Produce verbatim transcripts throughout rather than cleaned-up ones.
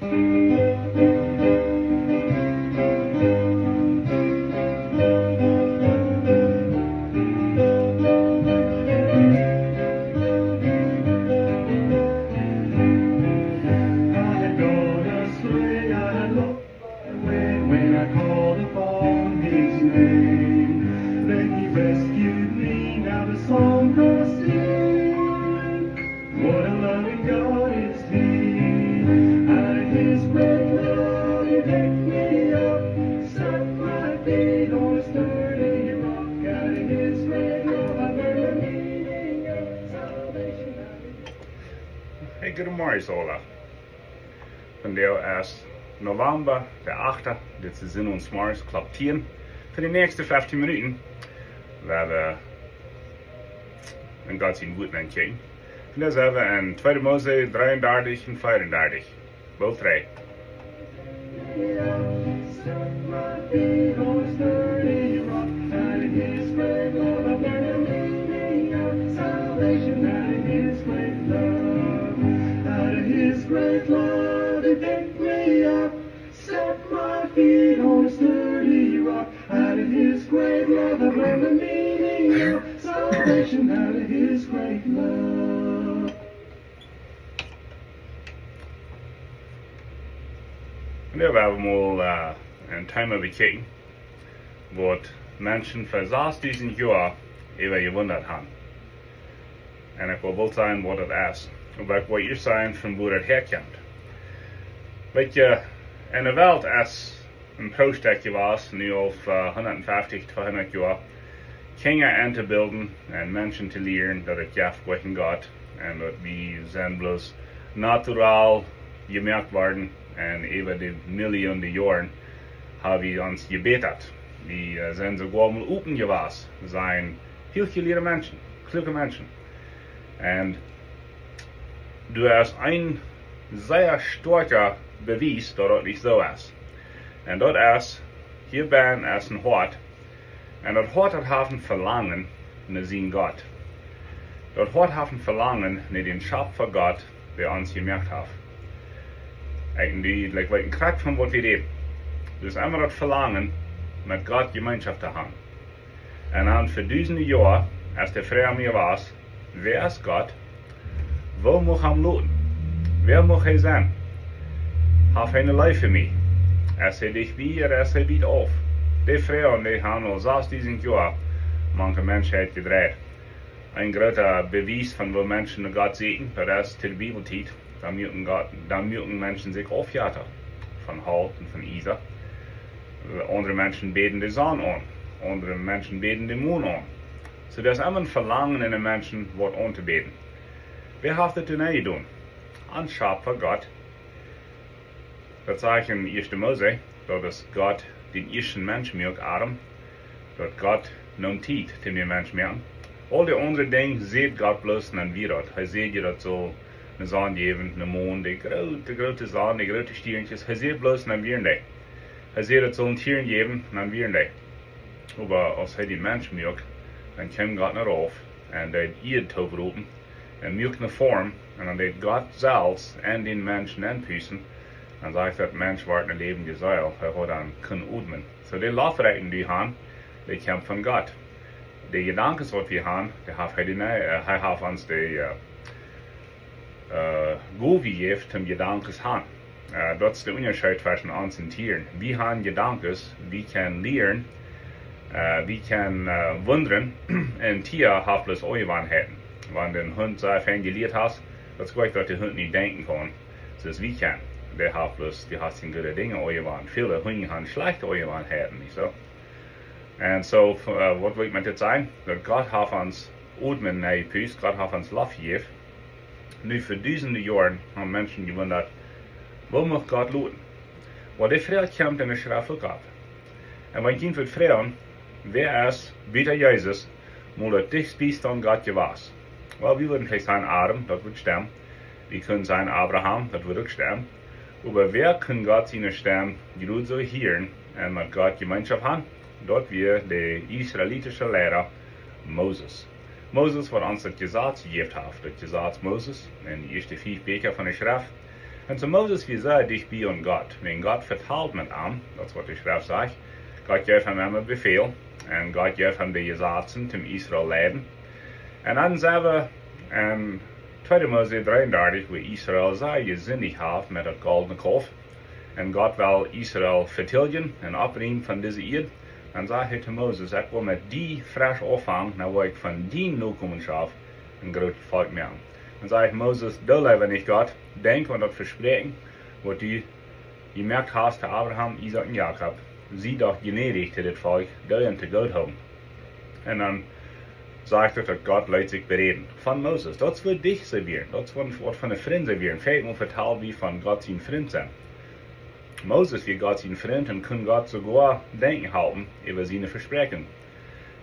When I call upon his name, then he rescued me. Now the song I sing, what a loving God is he. Out of his great love he picked me up, set my feet on a sturdy rock. Out of his great love I learned the meaning of salvation. Hey, good morning, Sola. Vondoag es November de achte. Dit es Sinn ons Mars, Klock tieen. Fa de näakjste feftieen Minuten woa wie en Gott sien Wuat nenn kjikjen. Un doa sent wie en tweede Mose dreeundartich un veeundartich. Both dree. Set my feet on a sturdy rock. Out of his great love I learned the meaning of salvation. Out of his great love, out of his great love, he picked me up. Set my feet on a sturdy rock. Out of his great love I learned the meaning of salvation. Out of his great love. Un doa woa wie mol, äh, en Thema bekjikjen, waut Menschen fa sastüsent Joa äwa jewundat haben. Un ekj well boolt sajen, waut daut es. Oba ekj well ieescht sajen, von wua daut häakjemt. Weet jie, en de Welt es en Proostekj jewast, nu aul, äh, hundatfeftich, tweehundat Joa, Kjinja entobilden un Menschen to lieren, daut et jeft goa kjeen Gott un daut wie sent bloos natural jemoakt worden un äwa de Millionen Joaren ha wie ons jebätat. Wie, äh, sent soogoa mol open jewast, sent hoochjelieede Menschen, kluake Menschen. Un doa es een sea stoakja Bewies, daut daut nich soo es. Un daut es, hia bennen es en Hoat. Un daut Hoat, daut haft en Velangen no sien Gott. Daut Hoat haft en Velangen no dän Schepfa Gott, dee ons jemoakt haft. Ekj, dee, like, weet krakjt von waut wie räden. Daut es emma daut Velangen, met Gott Jemeenschoft to haben. Un dan fa dusende Joa, aus de Froag mie wia, wäa es Gott? Woo mucht ekj am loten? Wäa mucht hee sennen? Haft hee ne Leew fa mie? Es hee dicht bie ooda es hee wiet auf? Dee Froag, dee haben aul sastüsent Joa mank de Menschheit jedreit. Een groota Bewies von woo Menschen no Gott sieekjen, daut es to de Bibeltiet. Dan muaken Gott, dan muaken Menschen sikj Aufjetta von Holt un von Iesa. Aundre Menschen bäden de Sonn aun. Aundre Menschen bäden de Mon aun. Soo, daut es emma en Velangen en de Menschen, waut auntobäden. Wäa haft daut dan jedonen? Ons Schepfa Gott. Daut sajcht en ieeschte Mose, daut es Gott dän ieeschten Mensch muak, Adam, daut Gott neem Tiet, dän Mensch moaken. Aul dee aundre Dinja säd Gott bloos, dan wia daut. Hee säd je, daut sull ne Sonn jäwen, ne Mon, de groote, groote Sonn, de groote Stiernkjes. Hee säd bloos, dan wieren dee. Hee säd, daut sull Tieren jäwen, dan wieren dee. Oba aus hee dän Mensch muak, dan kjeem Gott no rauf un deed Ieed toop ropen un muak ne Form, un dan deed Gott selfst en dän Mensch nenpusten, dan sajcht daut, Mensch wort ne läwendje Seel, hee haud dan kunnt odmen. Soo, dee Lofpreisen, dee wie haben, dee kjemt von Gott. De Jedanken, waut wie haben, dee haft hee, dee, äh, hee haft ons dee, äh, äh, Gow jejäft, om Jedanken to haben. Äh, daut es de Unjascheet tweschen ons un Tieren. Wie haben Jedanken, wie kjennen lieren, äh, wie kjennen, äh, wundren, un Tieren haben bloos Onjewanheiten. Wan du dän Hunt soo fein jelieet hast, daut es jlikj, daut de Hunt nich denkjen kaun, soo aus wie kjennen. Dee haft bloos, dee haft siene goode Dinja aunjewant. Väle Hunde haben schlajchte Onjewanheiten, nich soo? Un soo, äh, waut well ekj met dit sajen? Daut Gott haft ons Odmen nenjepust, Gott haft ons Loft jejäft. Nu, fa dusende Joaren haben Menschen jewundat, woo mucht Gott loten? Well, dee Froag kjemt en de Schreft uk opp. Un wan jie mie froagen, wäa es, buta Jesus, mol daut dichtst bie aun Gott jewast? Well, wie wudden veleicht sajen Adam, daut wudd stemmen. Wie kunnen sajen Abraham, daut wudd uk stemmen. Oba wäa kunn Gott siene Stemm jrod soo hieren un met Gott Jemeenschoft haben? Daut wia de israelitische Liera Moses. Moses, waut ons daut Jesaz jejäft haft, daut Jesaz Moses, en de ieeschte fief Bieekja von de Schreft. Un soo Moses wia sea dicht bie aun Gott, wiels Gott vetald met am, daut es waut de Schreft sajcht. Gott jeef am emma Befäl, un Gott jeef am de Jesazen toom Israel leiden. Un dan sent wie en tweede Mose dreeundartich, wua Israel sea jesindicht haft met daut goldne Kaulf. Un Gott well Israel vetiljen un opriemen von dise Ieed. Dan sajcht hee to Moses: "Ekj well met die fresch aunfangen, dan well ekj von diene Nokomenschoft een groot Volkj moaken." Dan sajcht Moses: "Doo leewa nich, Gott, denkj aun daut Vespräakjen, waut du jemoakt hast to Abraham, Isaak un Jakob. Sie doch jnädich to dit Volkj, doo an to goot hoolen." Un dan sajcht et, daut Gott leet sikj beräden von Moses. Daut es waut dicht see wieren. Daut es waut, waut von de Frind see wieren. Väl mol vetalen wie von Gott sien Frint sennen. Moses wia Gott sien Frint un kunn Gott soogoa denkjen halpen äwa siene Vespräakjunk.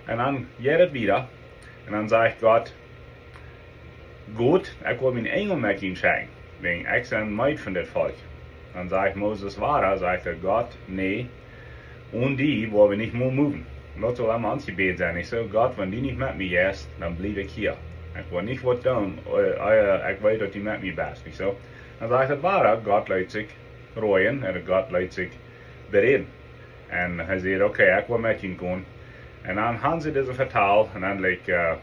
Un dan jeit et wieda. Un dan sajcht Gott: "Goot, ekj well mienen Enjel met junt schekjen, wiels ekj sie meed von dit Volkj." Dan sajcht Moses wada, sajcht hee: "Gott, nä, onen die woa wie nich mea moven." Daut saul emma ons Jebäd sennen, nich soo? "Gott, wan du nich met mie jeist, dan bliew ekj hia. Ekj woa nich waut doonen, ea, ea ekj weet, daut du met mie best", nich soo? Dan sajcht et wada, Gott leet sikj roden un Gott leet sikj beräden. Un hee säd: "Okay, ekj well met junt gonen." Un dan haben see dise vetalt un dan, like, äh,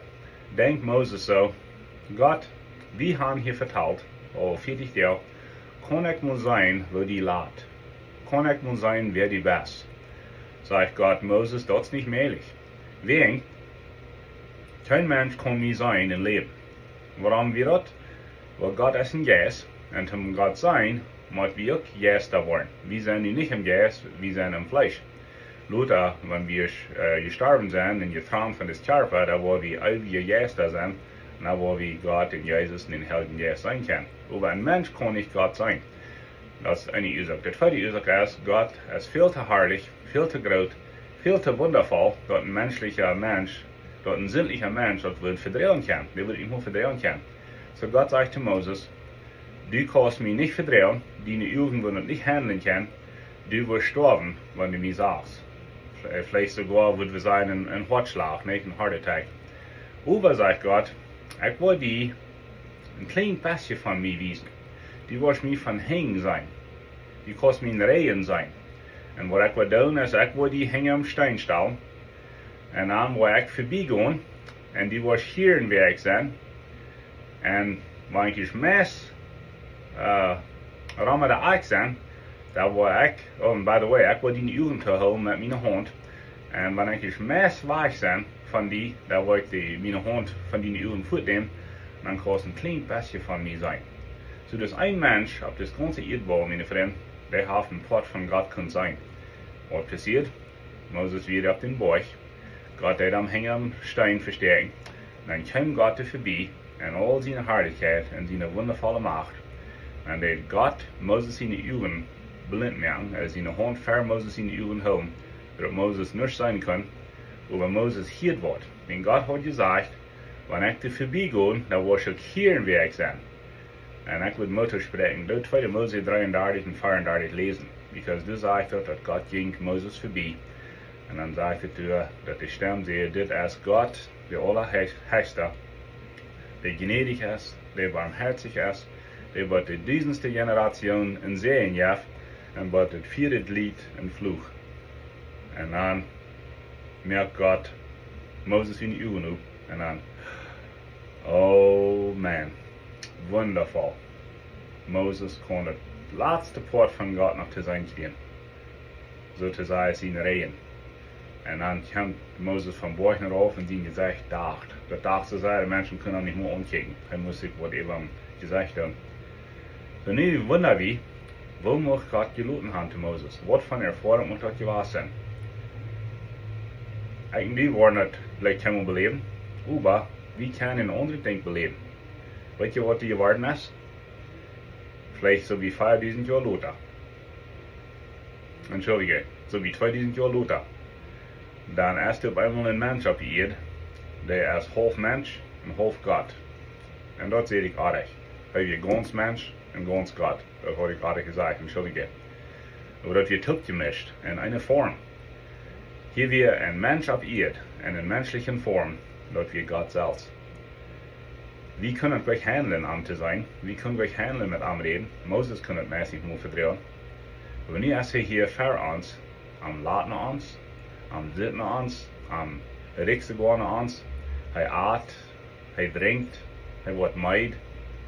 denkjt Moses soo: "Gott, wie haben hia vetalt, aul vieetich Doag, kaun ekj mol seenen, woo die lat? Kaun ekj mol seenen, wäa du best?" Sajcht Gott: "Moses, daut es nich mäajlich. Wiels kjeen Mensch kaun mie seenen un läwen." Wuarom wia daut? Wiels Gott es een Jeist, un om Gott sennen, mott wie uk Jeista woaren. Wie sent nu nich em Jeist, wie sent em Fleesch. Lota, wan wie, äh, jestorwen sent un jetrant von dit Kjarpa, dan woa wie eewje Jeista sennen, un dan woa wie Gott un Jesus un dän Heiljen Jeist seenen kjennen. Oba een Mensch kaun nich Gott seenen. Daut es eene Uasoak. De tweede Uasoak es, Gott es väl too harlich, väl too groot, väl too wundavoll, daut een menschlicha Mensch, daut een sindlicha Mensch daut wudd vedroagen kjennen. Dee wudd nich mol vedroagen kjennen. Soo Gott sajcht to Moses: "Du kaust mie nich vedroagen, diene Uagen wudden daut nich handlen kjennen, du woascht stoawen, wan du mie sachst." Veleicht soogoa wudd wie sajen een, een Hoatschlach, nich? Een heart attack. Oba, sajcht Gott, ekj woa die een kjleen bät von mie wiesen. Du woascht mie von hinjen seenen. Du kaust mienen Rigjen seenen. Un waut ekj woa doonen es, ekj woa die hinjen een Steen stalen. Un dan woa ekj verbie gonen. Un du woascht hieren, wäa ekj sie. Un wan ekj meist, äh, rom de Akj sie, dan woa ekj, oh, and by the way, ekj woa diene Uagen toohoolen met miene Haunt. Un wan ekj meist wajch sie von die, dan woa ekj de, miene Haunt von diene Uagen wajchnämen. Dan kaust een kjleen bät von mie seenen. Soo, daut es een Mensch opp dise gaunze Ieed, miene Frind, dee haft een Poat von Gott kunt seenen. Waut passieet? Moses wia opp dän Boajch. Gott deed am hinjen een Steen vestäakjen. Dan kjeem Gott doa verbie en aul siene Harlichkjeit un siene wundavolle Macht. Un deed Gott Moses siene Uagen blint moaken, aus siene Haunt ver Moses siene Uagen hilt, daut Moses nuscht seenen kunn, oba Moses hieed waut. Wiels Gott haud jesajcht: "Wan ekj doa verbie go, dan woascht du hieren, wäa ekj sie." Un ekj wudd Moot toospräakjen, doot tweede Mose dreeundartich un veeaundartich läsen. Because doa sajcht et, daut Gott jinkj Moses verbie. Un dan sajcht et doa, daut de Stemm säd: "Dit es Gott, de Aulahechsta, dee jnädich es, dee barmhoatich es, dee bat de dusentste Generation een Säajen jeft, un bat daut vieede Jlieet een Fluch." Un dan moakt Gott Moses siene Uagen op. Un dan, oh man, wundavoll. Moses kunn daut latste Poat von Gott noch to seenen kjrieen. Soo to sajen, sienen Rigjen. Un dan kjeem Moses vom Boajch rauf un sien Jesecht docht. Daut docht soo sea, de Menschen kunnen am nich mea aunkjikjen. Hee must sikj waut äwa daut Jesecht doonen. Soo, nu wunda wie, woo mucht Gott jeloten haben to Moses? Waut fa Erfoarunk mucht daut jewast sennen? Ekj un du woaren daut veleicht kjeenmol beläwen, oba wie kjennen een aundret Dinkj beläwen. Weet jie, waut doa jeworden es? Veleicht soo aus veadusent Joa lota. Entschuldicht, soo aus tweedusent Joa lota. Dan es doa opp eemol een Mensch opp de Ieed, dee es haulf Mensch un haulf Gott. Un daut säd ekj oajch. Hee wia gaunz Mensch un gaunz Gott. Daut haud ekj oajch jesajcht, entschuldicht. Oba daut wia toopjemischt en eene Form. Hia wia een Mensch opp Ieed en eene menschliche Form, daut wia Gott selfst. Wie kunnen nich handlen om to sennen. Wie kunnen nich handlen met am räden. Moses kunn et meist nich mol vedroagen. Oba nu es hee hia ver ons, am lat no ons, am sitt no ons, am rikjt sikj no ons. Hee at, hee drinkjt, hee woat meed,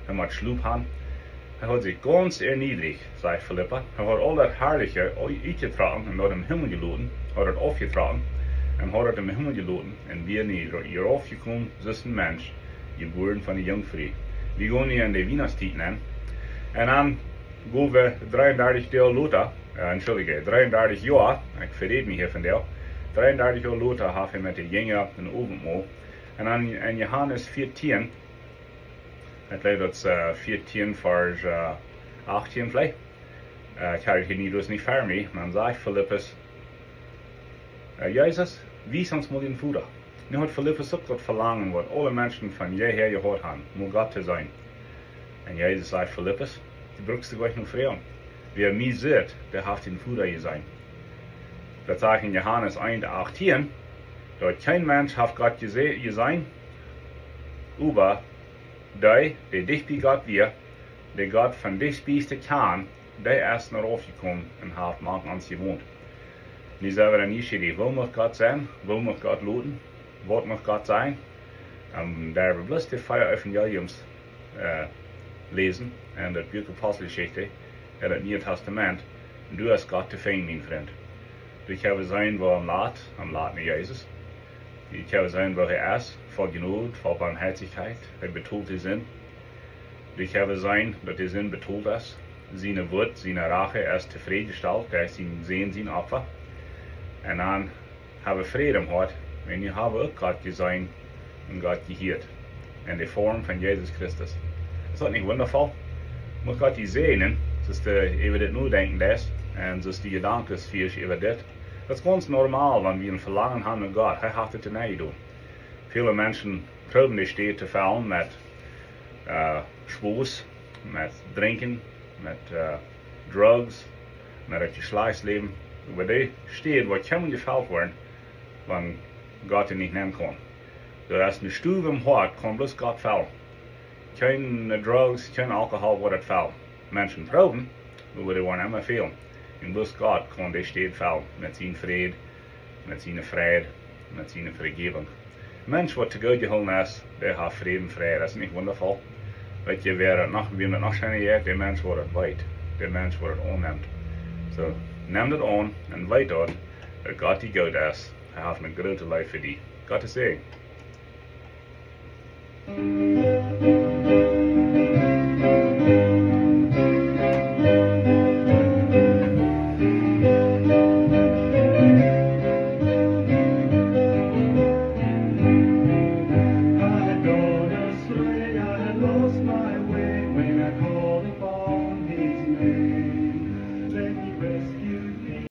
hee mott Schlup han. Hee haft sikj gaunz erniedricht, sajcht Filippa. Hee haft aul daut Harliche utjetrocken un no dän Himmel jeloten, haft et aufjetrocken un haft et em Himmel jeloten un wia nu hia rauf jekomen, soo aus een Mensch, jebuaren von de Junkfru. Wie gonen nu en de Wienachtstiet nenn. Un dan go wie dreeundartich Doag lota, äh, entschuldige, dreeundartich Joa, ekj veräd mie hia vondoag, dreeundartich Joa lota haft hee met de Jinja een Owentmol. Un dan en Johanes vieetieen, ekj jleew daut es, äh, vieetieen Varsch, äh, achttieen veleicht, äh, ekj hab et hia nich, daut es nich ver mie, oba dan sajcht Filippus, äh, Jesus, wies ons mol dän Voda. Nu haud Filippus uk daut Velangen, waut aule Menschen von jeher jehaut han, mol Gott to sennen. Un Jesus sajcht: Filippus, du brukst die nich no froagen. Wäa mie sitt, dee haft dän Voda jeseenen. Daut sajcht en Johanes eent achttieen, daut kjeen Mensch haft Gott jese-, jeseenen, oba dee, dee dicht bie Gott wia, dee Gott von dicht bie kjand, dee es no rauf jekomen un haft mank ons jewont. Nu sent wie dan hia, woo mott Gott sennen, woo mott Gott loten, waut mott Gott sennen? Un doa wie bloos de vea Evangeliums, äh, läsen, un daut Buak Aposteljeschicht, un daut Niee Tastament, un doa es Gott to finjen, mien Frint. Doa kjenn wie seenen, woo am lat, am lat no Jesus. Doa kjenn wie seenen, woo hee es, voll Jnod, voll Barmherzigkeit, hee betolt de Sind. Doa kjenn wie seenen, daut de Sind betolt es. Siene Wut, siene Rache es tofrädjestalt, daut es sien Sän, sien Opfa. Un dan hab wie Fräd em Hoat, wan wie haben uk Gott jeseenen un Gott jehieet. En de Form von Jesus Christus. Es daut nich wundafoll? Mucht Gott die säajnen, soo aus du äwa dit nodenkjen deist, un soo aus du Jedanken fieescht äwa dit. Daut es gaunz normal, wan wie een Velangen haben no Gott. Hee haft et to neidoon. Väle Menschen proowen de Städ to fellen met, äh, Spos, met Drinkjen, met, äh, Drugs, met daut Jeschlajchtsläwen. Oba de Städ woat kjeenmol jefelt woaren, wan Gott doa nich nenn kaun. Doa es eene Stow em Hoat, kaun bloos Gott fellen. Kjeen Drugs, kjeen Alkohol woat et fellen. Menschen proowen, oba dee woaren emma fälen. Un bloos Gott kaun de Städ fellen met sien Fräd, met siene Freid, met siene Vejäwunk. Mensch, waut to goot jehoolen es, dee haft Fräd un Freid. Es daut nich wundafoll? Weet jie, wäa daut noch, wäm daut noch scheen jeit? De Mensch, waut et weet. De Mensch, waut et aunnemt. Soo, nem daut aun un weet daut, daut Gott die goot es. Hee haft eene groote Leew fa die. Gott sie Säajen.